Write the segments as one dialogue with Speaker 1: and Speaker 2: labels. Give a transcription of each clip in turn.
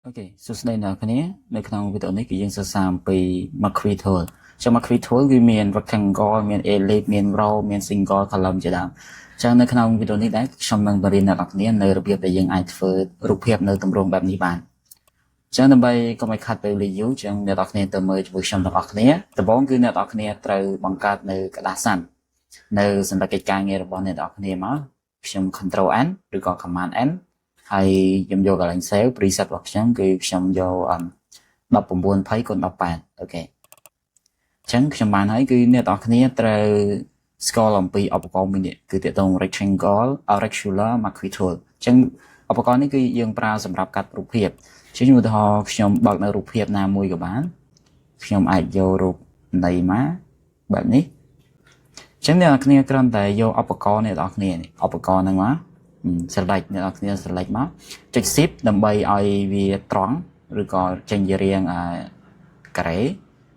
Speaker 1: OK សួស្តីអ្នកនរគ្នានៅក្នុងវីដេអូនេះគឺយើងសិក្សាអំពី Marquee Tool ចឹង Marquee Tool គឺមាន rectangle មាន ellipse មាន row មាន single column ជាដើមចឹងនៅក្នុងវីដេអូនេះដែរខ្ញុំនឹងបង្រៀនអ្នកនរគ្នានៅរបៀបដែលយើងអាចធ្វើរូបភាពនៅទម្រង់បែបនេះបានចឹងដើម្បីកុំឲ្យខាត់ពេលវេលាយូរចឹងអ្នកនរគ្នាទៅមើលជាមួយខ្ញុំទាំងអស់គ្នាដំបូងគឺអ្នកនរគ្នាត្រូវបង្កើតនៅក្រដាសសិននៅសម្រាប់កិច្ចការងាររបស់អ្នកនរគ្នាមកខ្ញុំ Control N ឬក៏ Command N ហើយខ្ញុំយកកន្លែង save preset របស់ខ្ញុំគឺខ្ញុំយក1920គុណ18 OK អញ្ចឹងខ្ញុំបានហើយគឺអ្នកនរគ្នាត្រូវស្គាល់អំពីឧបករណ៍មួយនេះគឺទាក់ទង rectangle rectangular marquee tool អញ្ចឹងឧបករណ៍នេះគឺយើងប្រើសម្រាប់កាត់រូបភាពជាឧទាហរណ៍ខ្ញុំបើកនៅរូបភាពណាមួយក៏បានខ្ញុំអាចយករូបនៃមកបែបនេះអញ្ចឹងអ្នកនរគ្នាគ្រាន់តែយកឧបករណ៍អ្នកនរគ្នានេះឧបករណ៍ហ្នឹងមក select អ្នកនរគ្នា select មកចុច shift ដើម្បីឲ្យវាត្រង់ឬក៏ចេញជារាងការ៉េ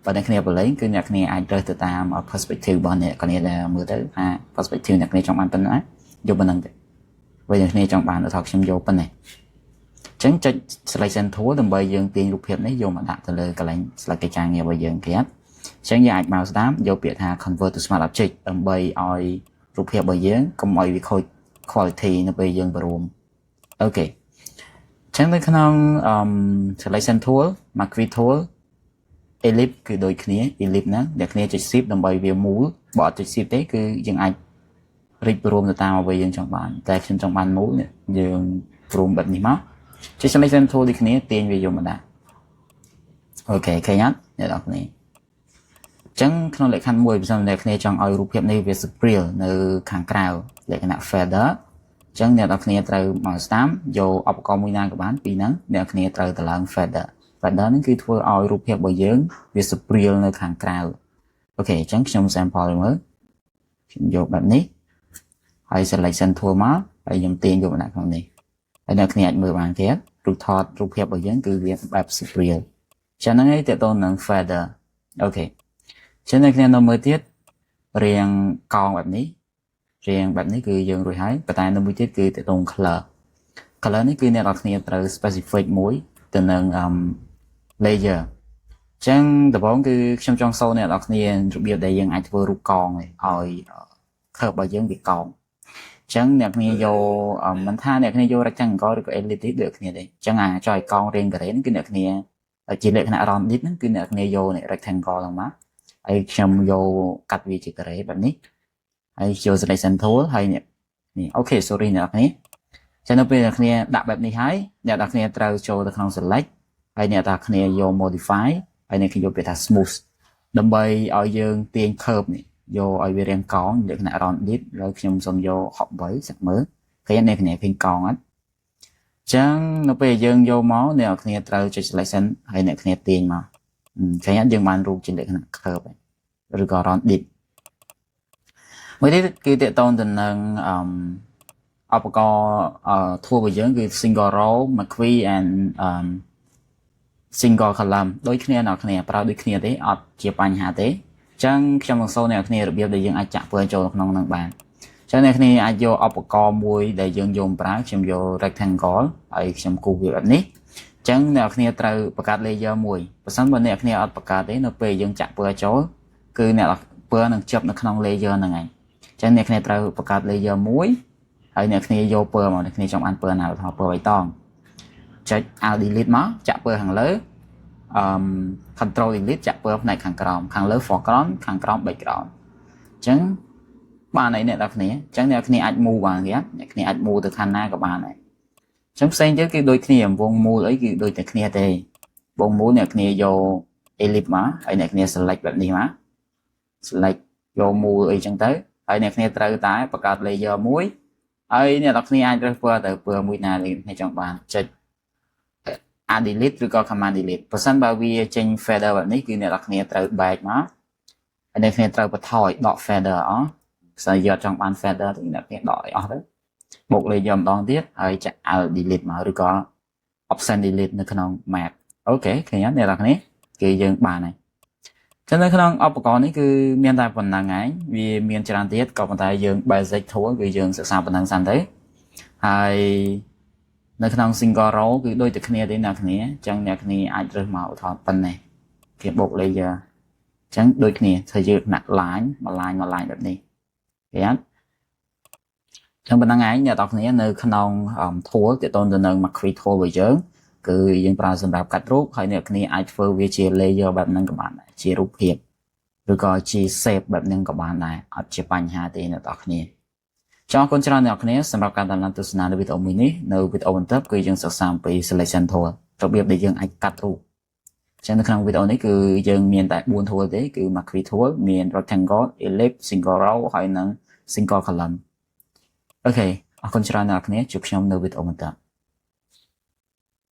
Speaker 1: បើអ្នកគ្នាប្រឡែងគឺអ្នកគ្នាអាចរើសទៅតាម perspective របស់អ្នកគ្នាដែលមើលទៅថា perspective អ្នកគ្នាចង់បានប៉ុណ្ណាយកប៉ុណ្ណឹងទៅបើអ្នកគ្នាចង់បានឧទាហរណ៍ខ្ញុំយកប៉ុណ្ណេះអញ្ចឹងចុច selection tool ដើម្បីយើងទាញរូបភាពនេះយកមកដាក់ទៅលើកន្លែង select កិច្ចការងាររបស់យើងគេអត់អញ្ចឹងយើងអាចមកស្ដាមយកពាក្យថា convert to smart object ដើម្បីឲ្យរូបភាពរបស់យើងកុំឲ្យវាខូច quality នៅពេលយើងបរួម OK អញ្ចឹងនៅក្នុង selection tool marquee tool ellipse គឺដូចគ្នា ellipse ហ្នឹងអ្នកគ្នាចុច shift ដើម្បីវាមូលបើអត់ចុច shift ទេគឺយើងអាចរីករួមទៅតាមអ្វីយើងចង់បានតែខ្ញុំចង់បានមូលនេះយើងរួមបែបនេះមកចុច selection tool ដូចគ្នាទាញវាយកមកដាក់ OK ឃើញអត់អ្នកនរគ្នាអញ្ចឹងក្នុងលក្ខខណ្ឌមួយបើសិនអ្នកគ្នាចង់ឲ្យរូបភាពនេះវា spread នៅខាងក្រៅលក្ខណៈ feather អញ្ចឹងអ្នកនរគ្នាត្រូវមកស្តាមយកឧបករណ៍មួយណាក៏បានពីរហ្នឹងអ្នកនរគ្នាត្រូវតម្លើង feather feather ហ្នឹងគឺធ្វើឲ្យរូបភាពរបស់យើងវាសព្រាលនៅខាងក្រៅ OK អញ្ចឹងខ្ញុំ sample មើលខ្ញុំយកបែបនេះហើយ selection tool មកហើយខ្ញុំទាញយកមកដាក់ក្នុងនេះហើយអ្នកគ្នាអាចមើលបានទៀតរូបថតរូបភាពរបស់យើងគឺវាបែបសព្រាលចឹងហ្នឹងឯងតើតើនឹង feather OK ចឹងអ្នកគ្នានៅមើលទៀតរាងកោងបែបនេះរាងបែបនេះគឺយើងរួចហើយប៉ុន្តែនៅមួយទៀតគឺតើតង color color នេះគឺអ្នកនរគ្នាត្រូវ specific មួយទៅនឹង layer ចឹងដំបូងគឺខ្ញុំចង់សូអ្នកនរគ្នារបៀបដែលយើងអាចធ្វើរូបកងឲ្យ curve របស់យើងវាកោងចឹងអ្នកគ្នាយកមិនថាអ្នកគ្នាយក rectangle ឬក៏ ellipse ទេដូចគ្នាទេចឹងអាចឲ្យកោងរាងការ៉េហ្នឹងគឺអ្នកគ្នាជាលក្ខណៈ rounded ហ្នឹងគឺអ្នកគ្នាយកនេះ rectangle ហ្នឹងមកហើយខ្ញុំយកកាត់វាជាការ៉េបែបនេះហើយចូល selection tool ហើយនេះនេះ OK sorry អ្នកគ្នាចឹងនៅពេលអ្នកគ្នាដាក់បែបនេះហើយអ្នកនរគ្នាត្រូវចូលទៅក្នុង select ហើយអ្នកនរគ្នាយក modify ហើយអ្នកគ្នាយកពាក្យថា smooth ដើម្បីឲ្យយើងទាញ curve នេះយកឲ្យវារាងកោងលក្ខណៈ rounded ហើយខ្ញុំសូមយក68សាក់មើលឃើញអ្នកគ្នាឃើញកោងអត់ចឹងនៅពេលយើងយកមកអ្នកគ្នាត្រូវចុច selection ហើយអ្នកគ្នាទាញមកឃើញអត់យើងបានរូបជាលក្ខណៈ curve ឬក៏ rounded មួយទៀតគឺតកតងទៅនឹងអឺឧបករណ៍ tool របស់យើងគឺ single row marquee and single column ដូចគ្នាអ្នកគ្នាប្រើដូចគ្នាទេអត់ជាបញ្ហាទេអញ្ចឹងខ្ញុំនឹងសូមអ្នកគ្នារបៀបដែលយើងអាចចាក់ពណ៌ចូលក្នុងនឹងបានអញ្ចឹងអ្នកគ្នាអាចយកឧបករណ៍មួយដែលយើងយកប្រើខ្ញុំយក rectangle ហើយខ្ញុំគូសវាបែបនេះអញ្ចឹងអ្នកគ្នាត្រូវបង្កើត layer មួយបើសិនបើអ្នកគ្នាអត់បង្កើតទេនៅពេលយើងចាក់ពណ៌ចូលគឺអ្នកពណ៌នឹងជាប់នៅក្នុង layer ហ្នឹងឯងអញ្ចឹងអ្នកគ្នាត្រូវបង្កើត layer មួយហើយអ្នកគ្នាយកពណ៌មកអ្នកគ្នាចង់បានពណ៌ណាឧទាហរណ៍ពណ៌បៃតងចុច Alt delete មកចាក់ពណ៌ខាងលើ អឺ control delete ចាក់ពណ៌ផ្នែកខាងក្រោមខាងលើ foreground ខាងក្រោម background អញ្ចឹងបានអីអ្នកនរគ្នាអញ្ចឹងអ្នកគ្នាអាច move បានគេអ្នកគ្នាអាច move ទៅខាងណាក៏បានដែរអញ្ចឹងផ្សេងទៀតគឺដូចគ្នាវងមូលអីគឺដូចតែគ្នាទេវងមូលអ្នកគ្នាយក ellipse មកហើយអ្នកគ្នា select បែបនេះមក select យកមូលអីចឹងទៅហើយអ្នកគ្នាត្រូវតែបង្កើត layer មួយហើយអ្នកនរគ្នាអាចរើសពណ៌ទៅពណ៌មួយណាដែលអ្នកចង់បានចុច Alt delete ឬក៏ command delete បើសិនបើវាចេញ feather បែបនេះគឺអ្នកនរគ្នាត្រូវ back មកហើយអ្នកគ្នាត្រូវបន្ថយដក feather អស់បើយកអត់ចង់បាន feather ទេអ្នកគ្នាដកឲ្យអស់ទៅបូក layer ម្ដងទៀតហើយចាក់ Alt delete មកឬក៏ option delete នៅក្នុង Mac OK ឃើញអត់អ្នកនរគ្នាគេយើងបានហើយចឹងនៅក្នុងឧបករណ៍នេះគឺមានតែប៉ុណ្ណឹងឯងវាមានច្រើនទៀតក៏ប៉ុន្តែយើង basic tool គឺយើងសិក្សាប៉ុណ្ណឹងសិនទៅហើយ នៅក្នុង single row គឺដូចតែគ្នាទេអ្នកគ្នាអញ្ចឹងអ្នកគ្នាអាចរើសមកឧទាហរណ៍ប៉ុណ្ណេះគេបូក layer អញ្ចឹងដូចគ្នាធ្វើយើងដាក់ line មួយ line មួយ line បែបនេះឃើញអត់ចឹងប៉ុណ្ណឹងឯងអ្នកនរគ្នានៅក្នុង tool ទាក់ទងទៅនឹង Marquee tool របស់យើងគឺយើងប្រើសម្រាប់កាត់រូបហើយអ្នកគ្នាអាចធ្វើវាជា layer បែបហ្នឹងក៏បានដែរជារូបភាពឬក៏ជា shape បែបហ្នឹងក៏បានដែរអត់ជាបញ្ហាទេអ្នកនរគ្នាចង់អរគុណច្រើនអ្នកនរគ្នាសម្រាប់ការតាមដានទស្សនានៅវីដេអូមួយនេះនៅវីដេអូបន្ទាប់គឺយើងសិក្សាអំពី selection tool របៀបដែលយើងអាចកាត់រូបចឹងនៅក្នុងវីដេអូនេះគឺយើងមានតែ4 tool ទេគឺ Marquee tool មាន rectangle, ellipse, single row ហើយនិង single column. OK អរគុណច្រើនអ្នកនរគ្នាជួបខ្ញុំនៅវីដេអូបន្ទាប់។